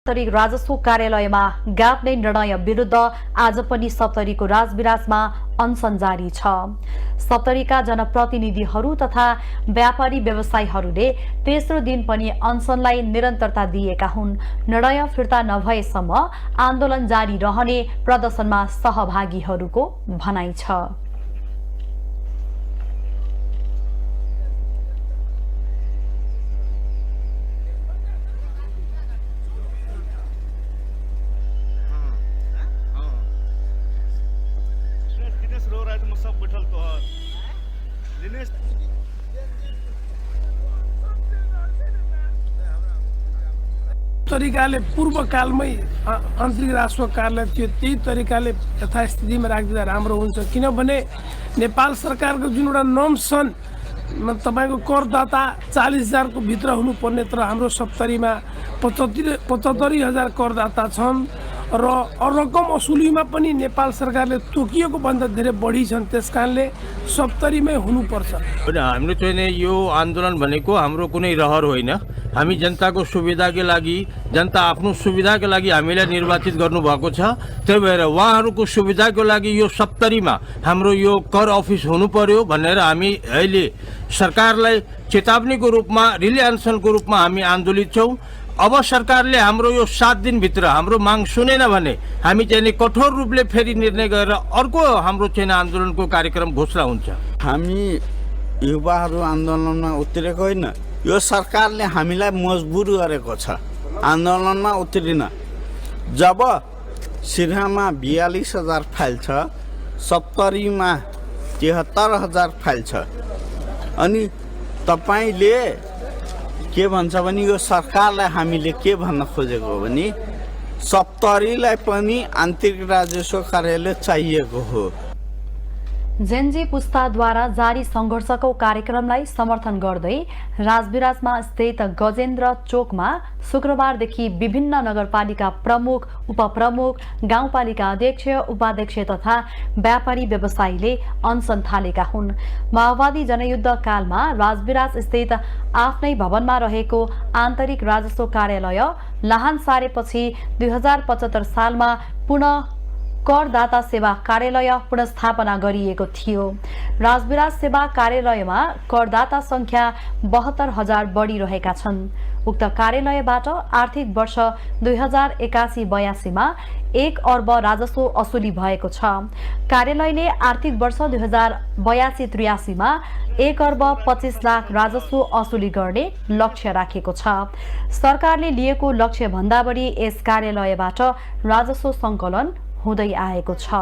सप्तरी राजस्व कार्यालयमा गाप्ने निर्णय विरुद्ध आज पनि सप्तरीको राजविराजमा अनसन जारी छ। सप्तरीका जनप्रतिनिधिहरू तथा व्यापारी व्यवसायीहरूले तेस्रो दिन पनि अनसनलाई निरन्तरता दिएका हुन्। निर्णय फिर्ता नभएसम्म आन्दोलन जारी रहने प्रदर्शनमा सहभागीहरूको भनाइ छ। तरिकाले पूर्व कालमै आन्तरिक राजस्व कार्यालय थियो, त्यही तरिकाले यथास्थितिमा राखिदिँदा राम्रो हुन्छ। किनभने नेपाल सरकारको जुन एउटा नर्म्स छन्, तपाईँको करदाता 40,000 को भित्र हुनुपर्ने, तर हाम्रो सप्तरीमा 75,000 करदाता छन् र रकम असुलीमा पनि नेपाल सरकारले तोकिएको भन्दा धेरै बढी छन्। त्यसकारणले सप्तरीमै हुनुपर्छ। हाम्रो चाहिँ यो आन्दोलन भनेको हाम्रो कुनै रहर होइन। हामी जनताको सुविधाको लागि, जनता आफ्नो सुविधाको लागि हामीलाई निर्वाचित गर्नुभएको छ। त्यही भएर उहाँहरूको सुविधाको लागि यो सप्तरीमा हाम्रो यो कर अफिस हुनु पर्यो भनेर हामी अहिले सरकारलाई चेतावनीको रूपमा, रिले अनसनको रूपमा हामी आन्दोलित छौँ। अब सरकारले हाम्रो यो 7 दिनभित्र हाम्रो माग सुनेन भने हामी चाहिँ कठोर रूपले फेरि निर्णय गरेर अर्को हाम्रो चाहिँ आन्दोलनको कार्यक्रम घोषणा हुन्छ। हामी युवाहरू आन्दोलनमा उत्रेको होइन, यो सरकारले हामीलाई मजबुर गरेको छ आन्दोलनमा उत्रिन। जब सिराहामा 42,000 फाइल छ, सप्तरीमा 73,000 फाइल छ, अनि तपाईँले के भन्छ भने यो सरकारलाई हामीले के भन्न खोजेको हो भने सप्तरीलाई पनि आन्तरिक राजस्व कार्यालय चाहिएको हो। जेनजी पुस्ताद्वारा जारी सङ्घर्षको कार्यक्रमलाई समर्थन गर्दै राजविराजमा स्थित गजेन्द्र चोकमा शुक्रबारदेखि विभिन्न नगरपालिका प्रमुख, उपप्रमुख, गाउँपालिका अध्यक्ष, उपाध्यक्ष तथा व्यापारी व्यवसायीले अनसन थालेका हुन्। माओवादी जनयुद्ध कालमा राजविराज स्थित आफ्नै भवनमा रहेको आन्तरिक राजस्व कार्यालय लाहान सारेपछि 2075 सालमा पुनः करदाता सेवा कार्यालय पुनर्स्थापना गरिएको थियो। राजविराज सेवा कार्यालयमा करदाता संख्या 72,000 बढी रहेका छन्। उक्त कार्यालयबाट आर्थिक वर्ष 2081-82 मा 1 अर्ब राजस्व असुली भएको छ। कार्यालयले आर्थिक वर्ष 2082-83 मा 1 अर्ब 25 लाख राजस्व असुली गर्ने लक्ष्य राखेको छ। सरकारले लिएको लक्ष्य भन्दा बढी यस कार्यालयबाट राजस्व सङ्कलन हुँदै आएको छ।